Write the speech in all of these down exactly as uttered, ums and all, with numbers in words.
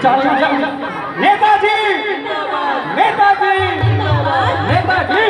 नेताजी, नेताजी, नेताजी,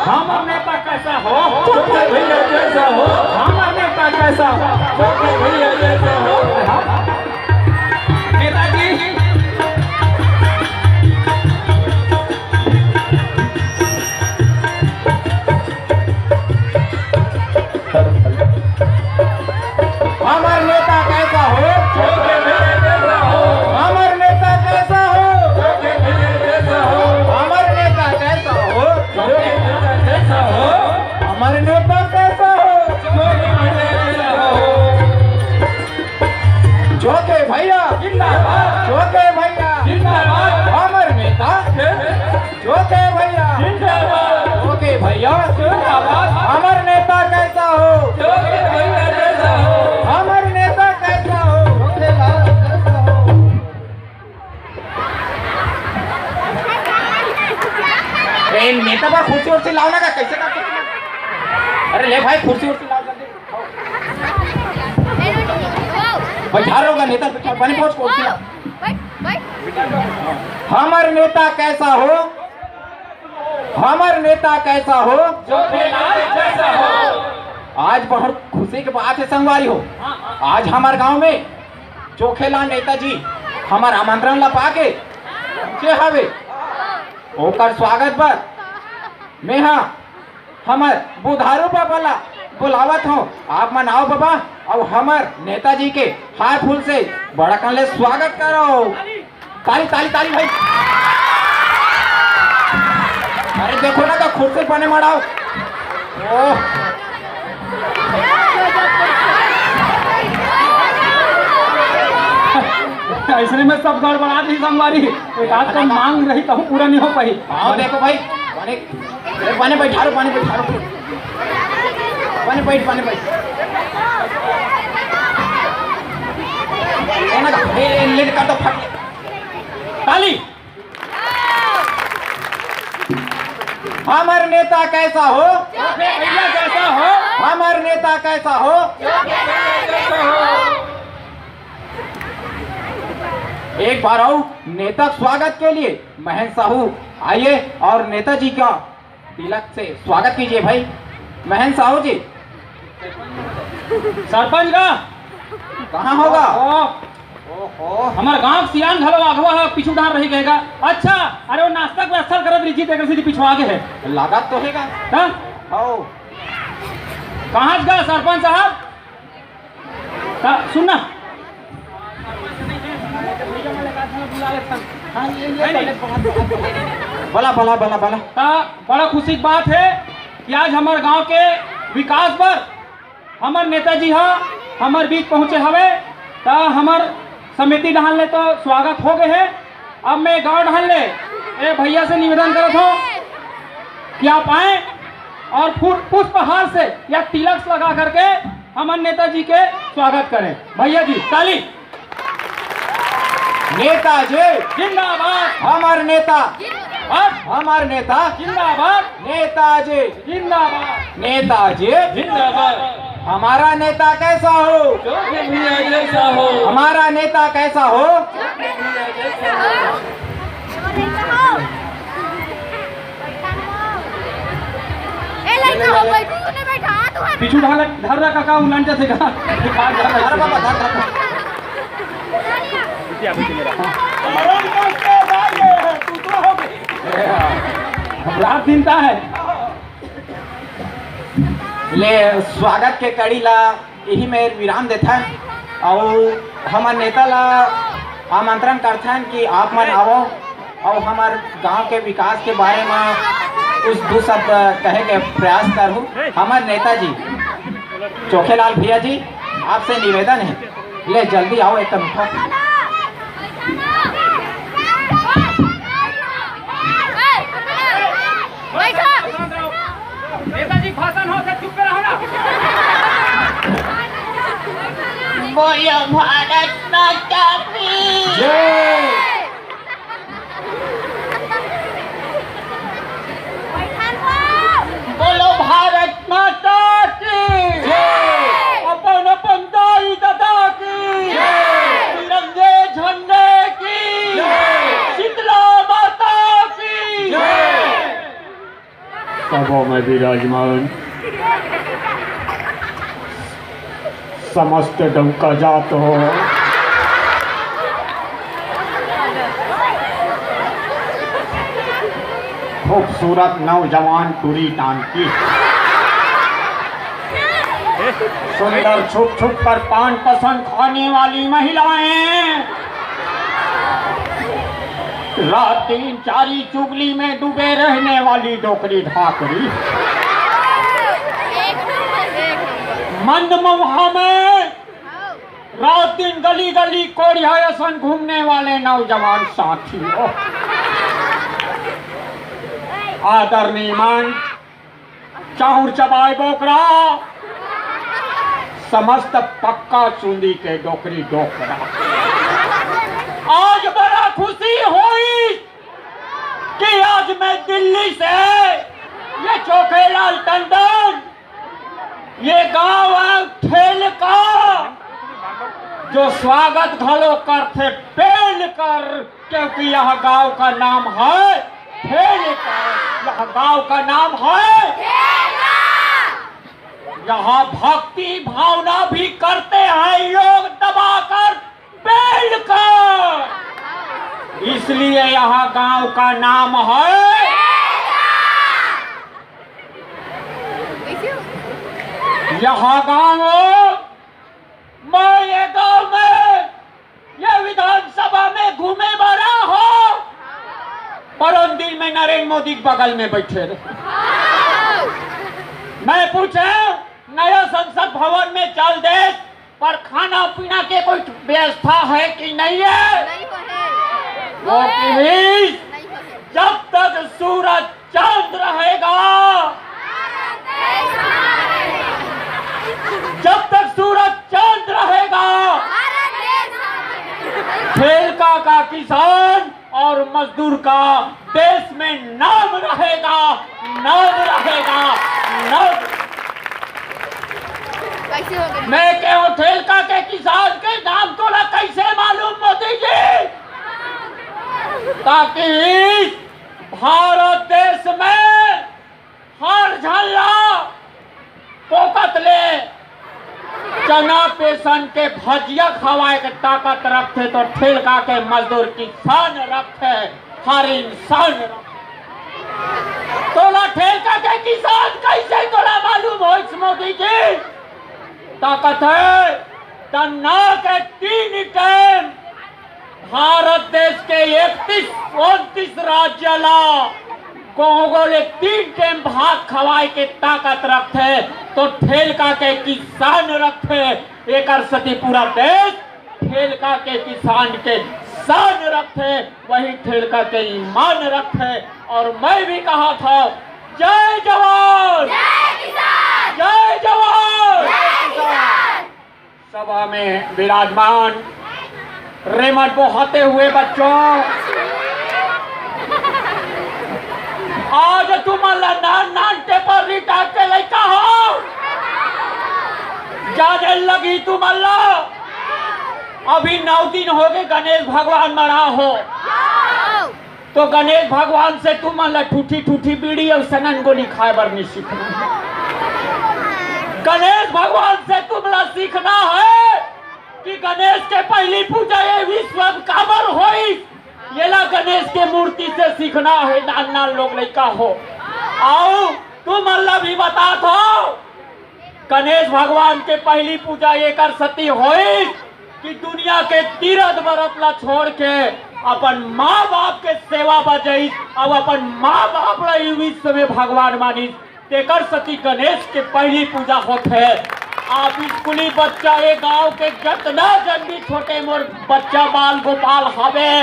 हमर नेता कैसा हो? भैया कैसा हो? हमर नेता कैसा हो? भैया कैसा हो? नेताजी। हमर नेता कैसा हो? हमर नेता कैसा हो? हमर नेता कैसा हो? हमर नेता कैसा हो? जोके भैया जिंदाबाद। जोके भैया जिंदाबाद। हमर नेता जोके भैया जिंदाबाद। जोके भैया जिंदाबाद। हमर नेता कैसा हो? जोके भैया कैसा हो? हमर नेता कैसा हो? ए, नेता बर कुर्सी उर्सी लाओ ना का, कैसे का? अरे ले भाई, कुर्सी उर्सी लाओ जल्दी। बैठा रहोगा नेता, बैठा, बने पहुंच कुर्सी लाओ। हमर नेता कैसा हो? हमर नेता कैसा हो? जोखेलाल जैसा हो। आज बहुत खुशी के बात है संगवारी हो, आज हमर गांव में जोखेलाल नेताजी हमर आमंत्रण ला पाके पहुंचे हवे, ओकर स्वागत बर मेहा हमर बुधारू बाबा ला बुलावत हूँ। आप मन आओ बाबा, अउ हमर नेताजी के हार फूल से बड़ा कन ले स्वागत करो। ताली, ताली, ताली भाई। अरे देखो ना, का खुद से बने मड़ाओ। ओह। ऐसने में सब गड़बड़ात ही संगवारी। एक आध कन मांग रही तहूँ पूरा नहीं हो पाई। हाँ, देखो भाई, बने, बने बैठा रो, बने बैठा रो। बने बैठ, बने बैठ। ए ना, ए, ए, लेट कर दो, फट ले। ताली। हमर नेता कैसा हो? भैया कैसा हो? हमर नेता कैसा हो? एक बार और नेता स्वागत के लिए महेंद्र साहू आइए और नेताजी का तिलक से स्वागत कीजिए भाई। महेंद्र साहू जी। सरपंच का कहाँ होगा? ओहो। हमार गांव के सियान घलो आघवा है, पीछू डार रही गएगा। अच्छा, अरे वो नाश्ता के व्यवस्था करत रही जी, तेकर से पिछवा के है। लागत तो हैगा। हाँ? हो। कहाँ का सरपंच साहब? का, सुन ना। बोला, बोला, बोला, बोला। का बड़ा खुशी की बात है कि आज हमार गांव के विकास पर हमर नेताजी ह हमर बीच पहुंचे हवे, त हमर समिति डहान ले तो स्वागत हो गए है। अब मैं गांव डहान ले ए भैया से निवेदन करत हूँ कि आप आए और फूल पुष्पहार से या तिलक लगा करके हमर नेताजी के स्वागत करें। भैया जी, ताली। नेताजी जिंदाबाद। हमर नेता जिंदाबाद। हमर नेता जिंदाबाद। नेताजी जिंदाबाद। नेताजी जिंदाबाद। हमारा नेता कैसा हो? जोके भैया जैसा हो। हमारा नेता कैसा हो? ए, लइका हो, बैठू, तूने बैठा, तू हट। पीछू ढाल, धर रहा काका, उलान जाते का। अरे बाबा, धर, धर, धर। हम रात दिन का है। ले, स्वागत के कड़ी ला इही मेर विराम देथन अउ हमर नेता ला आमंत्रण करथन कि आप मन आवव अउ हमर गांव के विकास के बारे म कुछ दू शब्द कहे के प्रयास करहु। हमर नेताजी जोखेलाल भैया जी, आपसे निवेदन है, ले जल्दी आओ, एकदम उठो। बैठो। नेताजी भाषण हो, सब चुप रहो ना। बोलो भारत माता की। जय। बोलो भारत माता की। जय। अपन अपन दाई ददा की। जय। तिरंगे झंडे विराजमान समस्त डौका जात हो, खूबसूरत नौजवान टूरी टांकी, सुंदर छुप छुप कर पान पसंद खाने वाली महिलाएं, रात दिन चारी चुगली में डूबे रहने वाली डोकरी ढाकरी, मंद मऊहा में रात दिन गली गली कोढ़िया असन घूमने वाले नौजवान साथियों, आदरणीय मंच, चाउर चबाए बोकरा, समस्त पक्का चुंदी के डोकरी डोकरा। आज बड़ा खुशी होई कि आज मैं दिल्ली से ये चोखेलाल टंडन, ये गांव है ठेल का, जो स्वागत घलो करथे पेल कर, क्योंकि यह गांव का नाम है ठेल का, यह गांव का नाम है। यहाँ भक्ति भावना भी करते हैं लोग दबाकर बेल का, इसलिए यहाँ गांव का नाम है। यहाँ गांव, मैं ये गांव में, ये विधानसभा में घूमे बरा हो, पर उन दिन में नरेंद्र मोदी के बगल में बैठे रहे। मैं पूछे, नया संसद भवन में चल दे, पर खाना पीना के कोई व्यवस्था है कि नहीं है? नहीं है। वो नहीं है। जब तक सूरज चांद रहेगा, जब तक सूरज चांद रहेगा, ठेलका का किसान और मजदूर का देश में नाम रहेगा, नाम रहेगा, नाम। कैसे हो गए? मैं कहूँ, ठेलका के किसान के नाम तोला कैसे मालूम, मोदी जी? ताकि इस भारत देश में हर झन ला पोकत ले चना बेसन के भजिया खवाए के ताकत रखथे, तो ठेलका के मजदूर किसान रखथे, हर इंसान रखथे। तोला ठेलका के किसान कैसे तोला मालूम होइस मोदी जी? ताकत है, तना के तीन टाइम भारत देश के इकतीस उनतीस राज्य ला कोंगो ले तीन टाइम भात खवाए के ताकत रखथे, तो ठेलका के किसान रखथे। एकर सेती पूरा देश ठेलका के किसान के शान रखथे, वही ठेलका के ईमान रखथे। और मैं भी कहा था, जय जवान, जय किसान। जय जवान, जय किसान। सभा में विराजमान रेमट बोहाते हुए बच्चों, आज तुमन ला नान नान टेपर रिटार के लइका हो, जाने लगी तुमन ला। अभी नौ दिन हो गए गणेश भगवान मरा हो, तो गणेश भगवान से तुमन ला ठूठी ठूठी बीड़ी और सनन गोली खाए बर नहीं सीखना। गणेश भगवान से तुमन ला सीखना है कि गणेश के पहली पूजा ये विश्व काबर होई, येला गणेश के मूर्ति से सीखना है। नान नान लोग लइका हो, आओ तुमन ला भी बतात हो। गणेश भगवान के पहली पूजा एकर सेती होइस कि दुनिया के तीरथ बरत ला छोड़ के अपन माँ बाप के सेवा बर जइस, अउ अपन माँ बाप ला ही विश्व में भगवान मानिस, तेकर सेती गणेश के पहली पूजा होथे। आप स्कूली बच्चा, ये गांव के जतना जन भी छोटे मोर बच्चा बाल गोपाल हवे,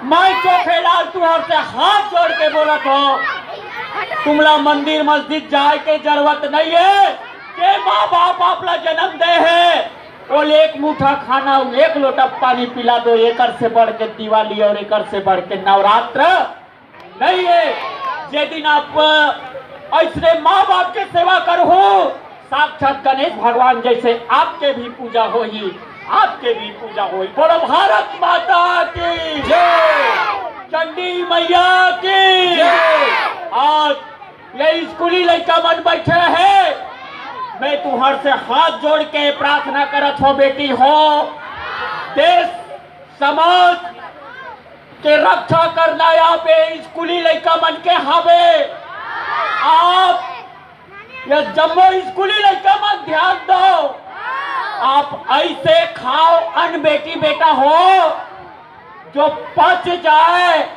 मैं चोखेलाल तुहर से हाथ जोड़ के बोलत हो, तुमला मंदिर मस्जिद जाए के जरूरत नहीं है। जे माँ बाप आप ला जन्म दे है, वो एक मुठा खाना, एक लोटा पानी पिला दो, एकर से बढ़ के दिवाली और एकर से बढ़ के नवरात्र नहीं है। जे दिन आप ऐसने माँ बाप के सेवा करहू, साक्षात गणेश भगवान जैसे आपके भी पूजा होही, आपके भी पूजा होही। बोलो भारत माता की जय। चंडी मैया की जय। आज ये स्कूली लइका मन बैठे हे, मैं तुहर से हाथ जोड़ के प्रार्थना करत हो बेटी हो, देश समाज के रक्षा करना आप ये स्कूली लइका मन के हवे। आप ये जम्मो स्कूली लइका मन ध्यान दो, आप ऐसे खाओ अन्न बेटी बेटा हो जो पच जाए,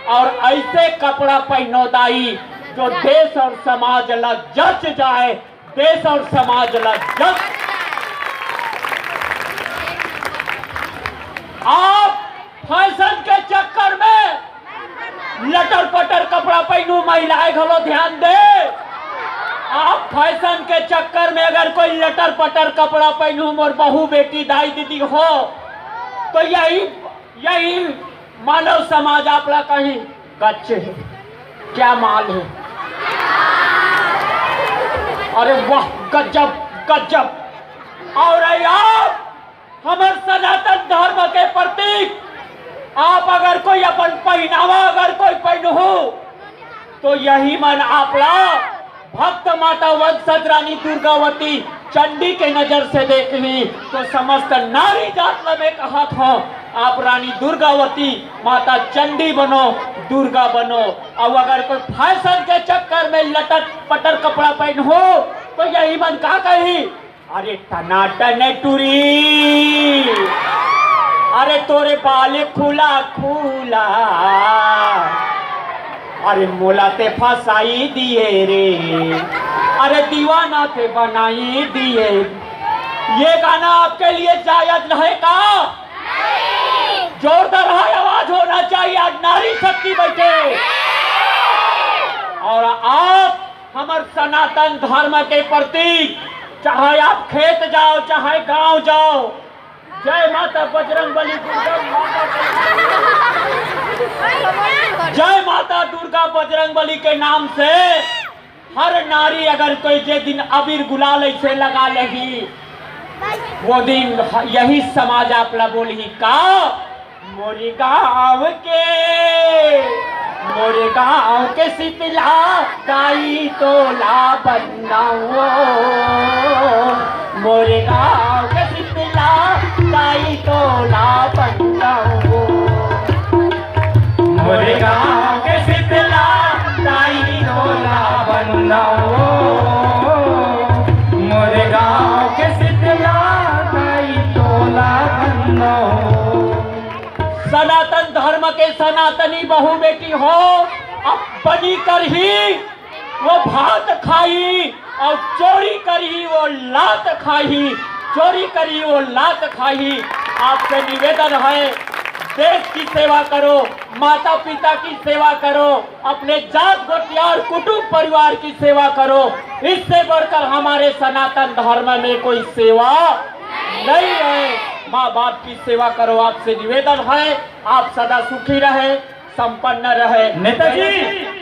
और ऐसे कपड़ा पहनो दाई जो देश और समाज ला जच जाए, देश और समाज ला जच। आप फैशन के चक्कर में लटर पटर कपड़ा पहनू, महिलाएं घलो ध्यान दे। आप फैशन के चक्कर में अगर कोई लटर पटर कपड़ा पहनू, मोर बहू बेटी दाई दीदी हो, तो यही यही मानव समाज आप ला कही, "गच्चे है, क्या माल है, अरे वाह, गजब, गजब।" और यार, हमर सनातन धर्म के प्रतीक, आप अगर कोई अपन पहनावा अगर कोई पहनहू, तो यही मन आप ला भक्त माता वंशज रानी दुर्गावती चंडी के नजर से देखही, तो समस्त नारी जात ला मैं कहत हूँ, आप रानी दुर्गावती माता चंडी बनो, दुर्गा बनो। और अगर कोई फैशन के चक्कर में लटर पटर कपड़ा पहनहू, तो यही मन का कही, "अरे टनाटन टुरी, अरे तोरे बाल खुला खुला, अरे मोला ते फसाई दिए रे, अरे दीवाना ते बनाई दिए।" ये गाना आपके लिए जायज है का? जोरदार है, आवाज होना चाहिए। आज नारी शक्ति बैठे। और आप हमर सनातन धर्म के प्रतीक, चाहे आप खेत जाओ, चाहे गांव जाओ, जय माता बजरंग बली, दुर्गा माता, जय माता दुर्गा बजरंग बली के नाम से हर नारी अगर कोई जे दिन अबीर गुलाल ऐसे लगा लेगी, वो दिन यही समाज आप ला बोलही का, "मोरे गांव के, मोरे गांव के शीतला दाई तोला बन्नाओ, मोरे गांव के शीतला दाई तोला बन्नाओ।" मोरे गांव के शीतला दाई तोला बन्नाओ, मोरे गांव के शीतला दाई तोला बन्नाओ। सनातन धर्म के सनातनी बहू बेटी हो, अब बनी करही वो भात खाही, और चोरी करही वो लात खाही, चोरी करही वो लात खाही। आपसे निवेदन है, देश की सेवा करो, माता पिता की सेवा करो, अपने जात गोतियार कुटुंब परिवार की सेवा करो। इससे बढ़कर हमारे सनातन धर्म में कोई सेवा नहीं है। माँ बाप की सेवा करो, आपसे निवेदन है। आप सदा सुखी रहे, संपन्न रहे। नेताजी,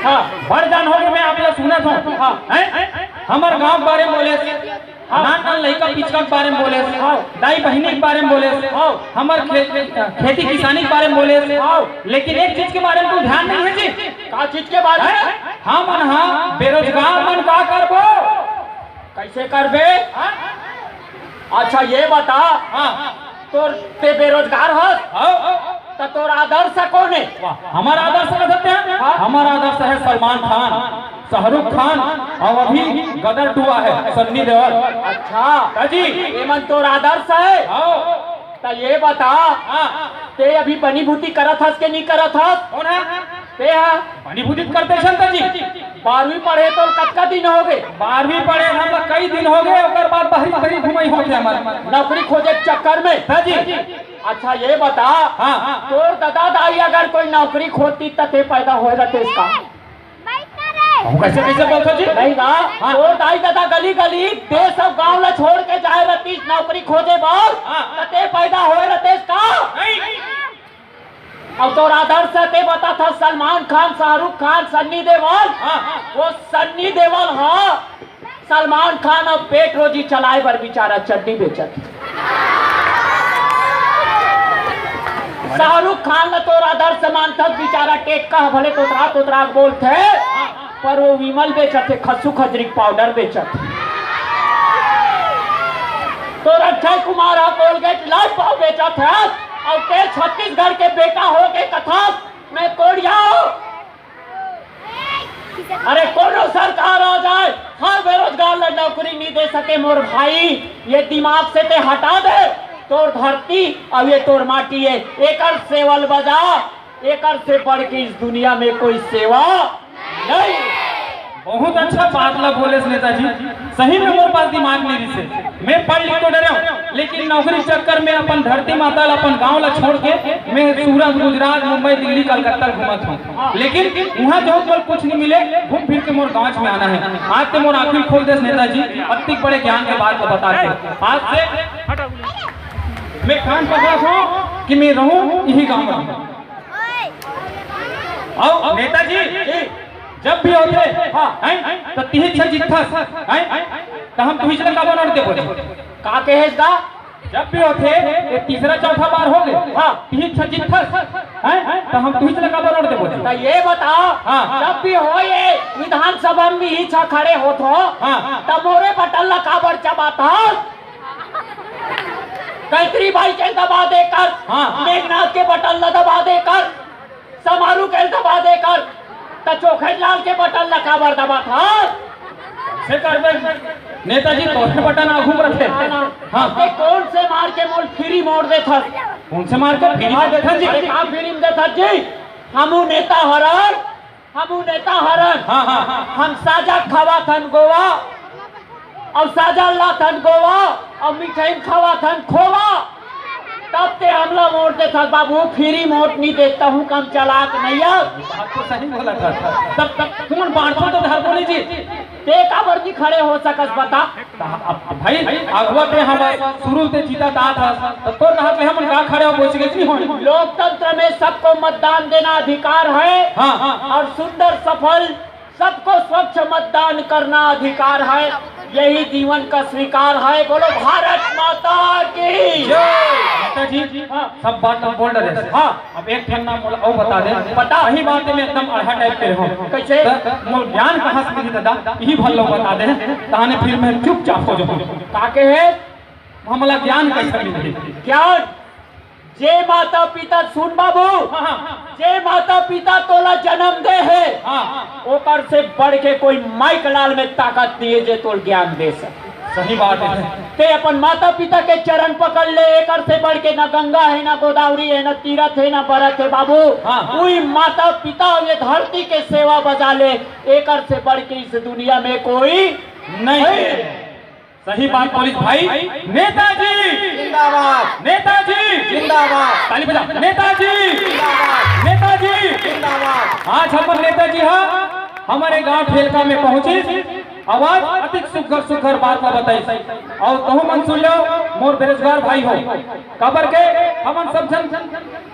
हाँ। बड़ जान हो के मैं आप लोग सुनत हूँ। हाँ। हैं? हमर गांव के बारे में बोले, हाँ। नान नान लइका पिचका के बारे में बोले, हाँ। दाई बहिनी के बारे में बोले, हाँ। हमर खे-, खेती किसानी के बारे में बोले, हाँ। लेकिन एक चीज के बारे में तू ध्यान नहीं है जी। का चीज के बारे में? हैं? हम मन हा बेरोजगार मन का करबो? कैसे करबे? हाँ? अच्छा, ये बता, हाँ। तोर, ते बेरोजगार हस? हाँ। त तोर आदर्श कौन है? वाह, हमारा आदर्श का सत्य है? हाँ। हमारा आदर्श है सलमान खान, शाहरुख खान और अभी गदर टू आ है सन्नी देओल। अच्छा। हाँ जी। ये मन तोर आदर्श है? हाँ। त ये बता, हाँ। ते अभी बनी भूती करत हस के नहीं करत हस? कौन है? ते हा? बनी भूती करते संत जी। बारहवीं पढ़े तो कतका दिन हो गए? बारहवीं पढ़े हम कई दिन हो गए, ओकर बाद बहरी बहरी घुमाई होते हमारे। नौकरी खोजे के चक्कर में? हाँ जी। अच्छा, ये बता, हाँ। तोर दादा दाई अगर कोई नौकरी खोजती त ते पैदा होए रहते इसका? हम कैसे, कैसे बोलते जी? नहीं ना, हाँ। तोर दाई दादा गली गली देश और गांव ला छोड़ के जाए रहती नौकरी खोजे बर, हाँ। त ते पैदा होए रहते इसका? नहीं। अब तोर आदर्श ते बता था सलमान खान, शाहरुख खान, सन्नी देओल। हाँ, हाँ। वो सन्नी देओल हा सलमान खान अब पेट रोजी चलाए बर बेचारा चड्डी बेचत। शाहरुख खान ला तोर आदर्श मानथस, बेचारा टेक्का भले तोतरा तोतरा के बोलथे। हाँ। पर वो विमल बेचत हे, खसू खजरी के पाउडर बेचत हे। तोर अक्षय कुमार ह कोलगेट लाइफ बॉय बेचत हे, अउ ते छत्तीसगढ़ के बेटा होके कथस मैं कोढ़िया हूँ। अरे कोनो सरकार आ जाए, हर बेरोजगार ला नौकरी नहीं दे सके मोर भाई, ये दिमाग से ते हटा दे। तोर धरती अउ ये तोर माटी हे, एकर सेवल बजा, एकर से बढ़ के इस दुनिया में कोई सेवा नहीं। बहुत अच्छा बात ला बोलेस नेताजी, सही में मोर पास दिमाग नहीं रिसे। मैं पढ़ लिख तो डरे हूँ, लेकिन नौकरी चक्कर में अपन धरती माता ला, अपन गांव ला छोड़ के मैं सूरत, गुजरात, मुंबई, दिल्ली, कलकत्ता घूमत हूँ, लेकिन वहाँ जो मोला कुछ नहीं मिले, घूम फिर के मोर गांव में आना है। आज ते मोर आँखी खोल देस नेताजी, अतिक बड़े ज्ञान के बात ला बता के। आज से मैं कान पकड़ा हूँ कि मैं रहूँ यही गांव में। अउ नेताजी, जब भी होथे, हाँ, हैं, त तिही छज्जी थस, हैं, त हम तुही ला काबर नोट देबो? का कहेस गा? जब भी होथे, ये तीसरा चौथा बार हो गे, हाँ। तिही छज्जी थस, हैं, त हम तुही ला काबर नोट देबो? त ये बताओ, हाँ। जब भी हो ये विधानसभा में ही छा खड़े होत हो, हाँ। त मोरे बटन ला काबर चबात हो? कैत्री बाई के दबा दे कर, हाँ, हाँ। मेघनाथ के बटन ला दबा दे कर, समारू के दबा दे कर, त चोखेट लाल के बटन ला काबर दबात हस? से करबे, नेताजी तोरे बटन आगू रथे। हाँ, हाँ। ते कोन से मार के मोला फिरी मोड़ देथस? कोन से मार के फिरी मोड़ देथस जी? अरे का फिरी में देथस जी? हमू नेता हरन, हमू नेता हरन। हाँ, हाँ, हाँ। हम साजा खवाथन गोवा, अउ साजा लाथन गोवा, अउ मिठाई खवाथन खोवा। तब ते हमला वोट देथस बाबू, फिरी वोट नहीं देता हूँ, कम चलाक नहीं है। बात तो सही बोला था। तब, तब तुमन बांटो तो धरबो नहीं जी। ते काबर नहीं खड़े हो सकस बता? त अब भाई, अगुवा ते हमर शुरू ते जीतत आत हस, त तोर रहत ले हमन का खड़े हो पहुंच गए नहीं होय। लोकतंत्र में सबको मतदान देना अधिकार है। हाँ, हाँ। और सुंदर सफल सबको स्वच्छ मतदान करना अधिकार है, यही जीवन का स्वीकार है। बोलो भारत माता की जय। नेताजी, हाँ। सब बात हम बोल रहे हैं। हाँ। अब एक ठन नाम मोला अउ बता दे। बता। वही बात में एकदम अड़हा टाइप के हो। कैसे? त मोला ज्ञान कहाँ से मिली दादा? यही भर लो बता दे। ताने फिर मैं चुपचाप हो जाऊँ। का कहे? हमला ज्ञान कैसे मिली? ज्ञान, जे माता पिता, सुन बाबू, हाँ, हाँ। जे माता पिता तोला जन्म दे हे, हाँ। ओकर से बढ़ के कोई माई के लाल में ताकत नहीं है जे तोला ज्ञान दे सके। सही बात है। ते अपन माता पिता के चरण पकड़ ले, एकर से बढ़ के ना गंगा है, ना गोदावरी है, ना तीरथ है, ना बरत है बाबू। हाँ, हाँ। कोई माता पिता ये धरती के सेवा बजा ले, एकर से बढ़ के इस दुनिया में कोई नहीं नहीं है। सही बात बोलिस भाई। नेताजी जिंदाबाद। नेताजी जिंदाबाद। ताली बजा। नेताजी जिंदाबाद। नेताजी जिंदाबाद। आज हमर नेताजी हा हमर गांव ठेलका में पहुंचिस, आवाज अतिक सुघर सुघर बात ला बताइस। अउ तहूँ मन सुन लो, मोर बेरोजगार भाई हो, काबर के हमन सब झन,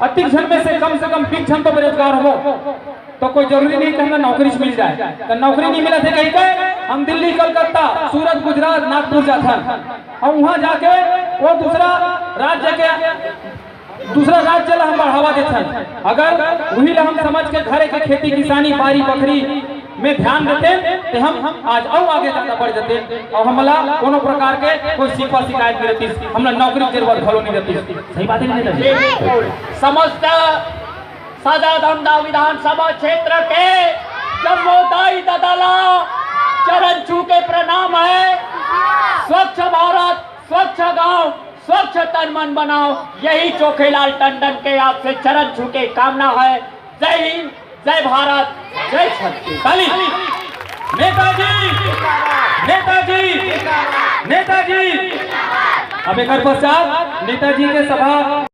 अतिक झन में से कम से कम बीस झन तो बेरोजगार हो। तो कोई जरूरी नहीं कि हमला नौकरी मिल जाए। तो नौकरी नहीं मिलत हे कहिके हम दिल्ली, कलकत्ता, सूरत, गुजरात, नागपुर जाथन, अउ वहाँ जाके वो दूसरा राज्य के, दूसरा राज्य ला हम बढ़ावा देथन। अगर वही ला हम समझ के घरे के खेती किसानी, बारी बखरी में ध्यान देते, तो हम आज अउ आगे ज्यादा बढ़ जाते, अउ हमला कोनो प्रकार के कोई शिकवा शिकायत नहीं रहती, हमला नौकरी के जरूरत घलो नहीं रहती। सही बात है कि नहीं? बिल्कुल। समस्त साजा धमधा विधानसभा क्षेत्र के जम्मो दाई ददा ला चरण छू के प्रणाम है। स्वच्छ भारत, स्वच्छ गांव, स्वच्छ तन मन बनाओ, यही चोखेलाल टंडन के आपसे चरण छू के कामना है। जय हिंद, जय भारत, जय छत्तीसगढ़। ताली। नेताजी, नेताजी, नेताजी। अब एक पश्चात नेताजी के सभा